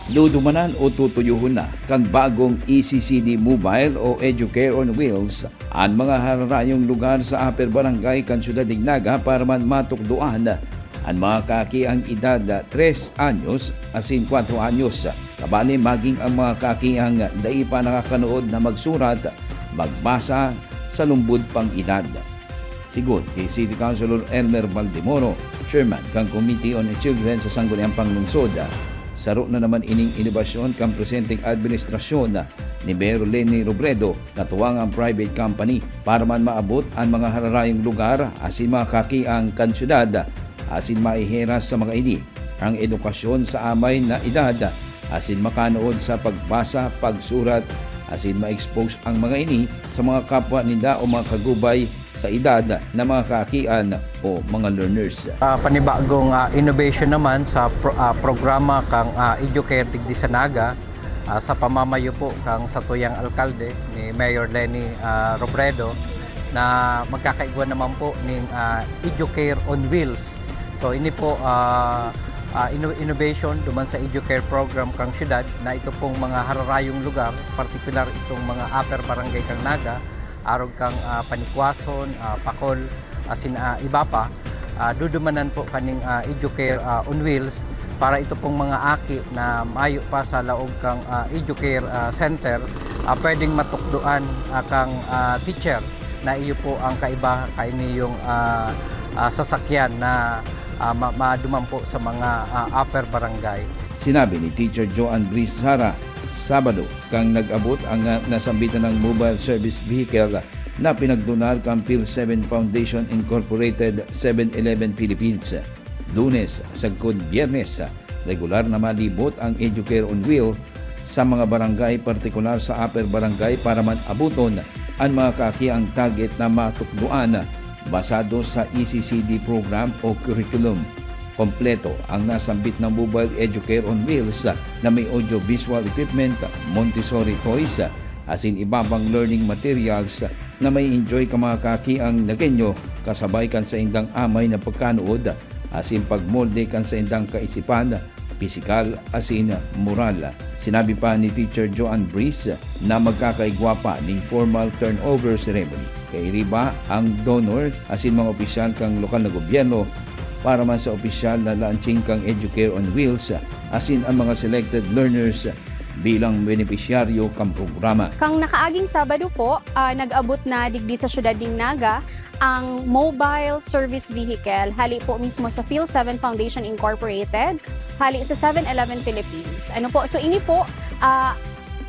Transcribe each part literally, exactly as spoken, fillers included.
Dudumanan o tutuyohon na kan bagong E C C D Mobile o Educare on Wheels an mga hararayong lugar sa Upper Barangay kan Syudad nin Naga para man matukdoan an mga kakiang edad tres anyos asin kwatro anyos. Kabali maging ang mga kakiang dai pa nakakanood na magsurat, magbasa sa lumbod pang edad. Sigon ki City Councilor Elmer Baldemoro, chairman kan Committee on Children sa Sangguniang Panglungsod, saro na naman ining inobasyon kan presenteng administrasyon ni Mayor Leni Robredo, katuwang ang private company, para man maabot an mga hararayong lugar asin mga kakiang kan syudad, asin maiheras sa mga ini ang edukasyon sa amay na edad, asin makanood sa pagbasa, pagsurat, asin ma-expose ang mga ini sa mga kapwa ninda o mga kagubay sa edad na mga kakian o mga learners. Ah, panibagong, ah, innovation naman sa pro-, ah, programa kang, ah, Educare digdi sa Naga, ah, sa pamamayo po kang satuyang alkalde ni Mayor Leni, ah, Robredo, na magkakaigwa naman po ning, ah, Educare on Wheels. So, ini po, ah, ah, inno-, innovation duman sa Educare program kang syudad, na ito pong mga hararayong lugar, partikular itong mga upper barangay kang Naga, arog kang, ah, Panikwason, ah, Pacol, asin, ah, iba pa, ah, dudumanan po kaning, ah, Educare, ah, on Wheels para ito pong mga aki na mayo pa sa laog kang, ah, Educare, ah, Center, ah, pwedeng matukdoan, ah, kang, ah, teacher na iyo po ang kaiba kainiyong, ah, ah, sasakyan na, ah, ma-, maduman po sa mga, ah, upper barangay. Sinabi ni Teacher Joan Brizara, Sabado, kang nag-abot ang, ah, nasambitan ng mobile service vehicle na pinagdunar kan Phil Seven Foundation Incorporated, Seven Eleven Philippines. Lunes sagkod Biyernes, regular na malibot ang Educare on Wheel sa mga barangay, partikular sa Upper Barangay, para man abuton an mga kakiang target na matukdoan basado sa E C C D program o curriculum. Kompleto ang nasambit na Mobile Educare on Wheels na may audio-visual equipment, Montessori toys, asin iba pang learning materials na may enjoy ka mga kakiang Nagueño, kasabay kan saindang amay na pagkanood asin pagmolde kan saindang kaisipan, pisikal asin moral. Sinabi pa ni Teacher Joan Breeze na magkakaigwa pa nin formal turnover ceremony. Kairiba ang DONR asin mga opisyal kan lokal na gobyerno para man sa opisyal na launching kan Educare on Wheels asin ang mga selected learners bilang benepisyaryo kan programa. Kan nakaaging Sabado po, ah, nag-abot na digdi sa siyudad nin Naga ang mobile service vehicle, hali po mismo sa Phil Seven Foundation Incorporated, hali sa Seven Eleven Philippines. Ano po? So, ini po, ah,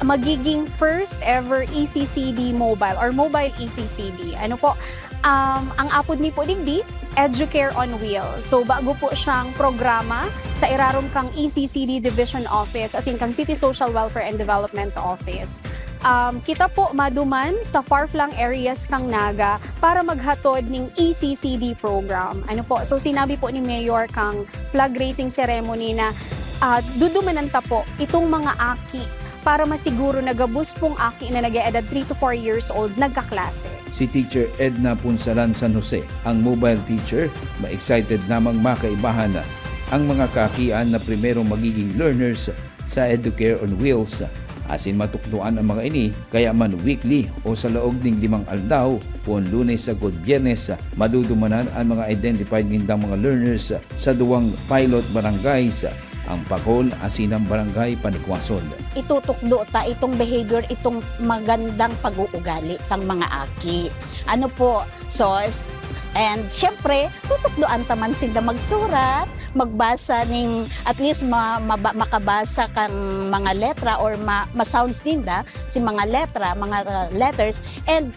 magiging first ever E C C D mobile or mobile E C C D. Ano po? Um, ang apod mi po digdi, Educare on Wheels. So, bago po siyang programa sa irarom kang E C C D Division Office, asin kang City Social Welfare and Development Office. Um, kita po maduman sa far-flung areas kang Naga para maghatod ning E C C D program. Ano po? So, sinabi po ni Mayor kang flag raising ceremony na, ah, dudumanan ta po itong mga aki para masiguro na gabos pong aki na nag-eedad three to four years old nagkaklase. Si Teacher Edna Punsalan San Jose, ang mobile teacher, ma-excited namang makaibahan na ang mga kakian na primerong magiging learners sa Educare on Wheels, asin matukdoan ang mga ini kaya man weekly o sa laog ning limang aldaw, poon Lunes sagkod Biyernes, madudumanan ang mga identified nindang mga learners sa duwang pilot barangays, ang Pacol asin ang Barangay Panikwason. Itutukdo ta itong behavior, itong magandang pag-uugali kang mga aki. Ano po, so, s-, and syempre, tutukdoan ta man sinda magsurat, magbasa ning, at least ma-, maba-, makabasa kang mga letra or ma-, ma-sounds ninda si mga letra, mga, uh, letters, and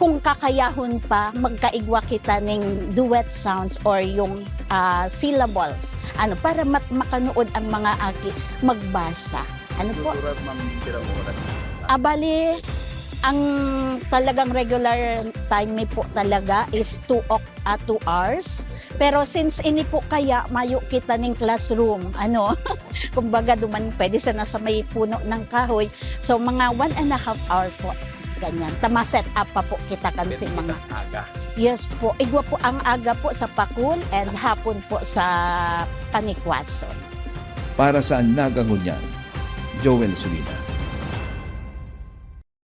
kung kakayahon pa, magkaigwa kita ning duet sounds or yung, ah, syllables. Ano, para mat-, makanood ang mga aki magbasa. Ano po? Susurat, ma'am, pirang oras? Ah, bali, ang talagang regular time mi po talaga is two o'clock, ah, two hours. Pero since ini po kaya mayo kita ning classroom, ano, kumbaga duman pwede sana sa may puno ng kahoy. So, mga one and a half hour po. Ganyan. Ta ma-set up pa po kita kan Pero si mga kita aga. Yes po. Igwa po ang aga po sa Pacol and hapon po sa Panikwason. Para sa Naga Ngunyan, Joel Sulina.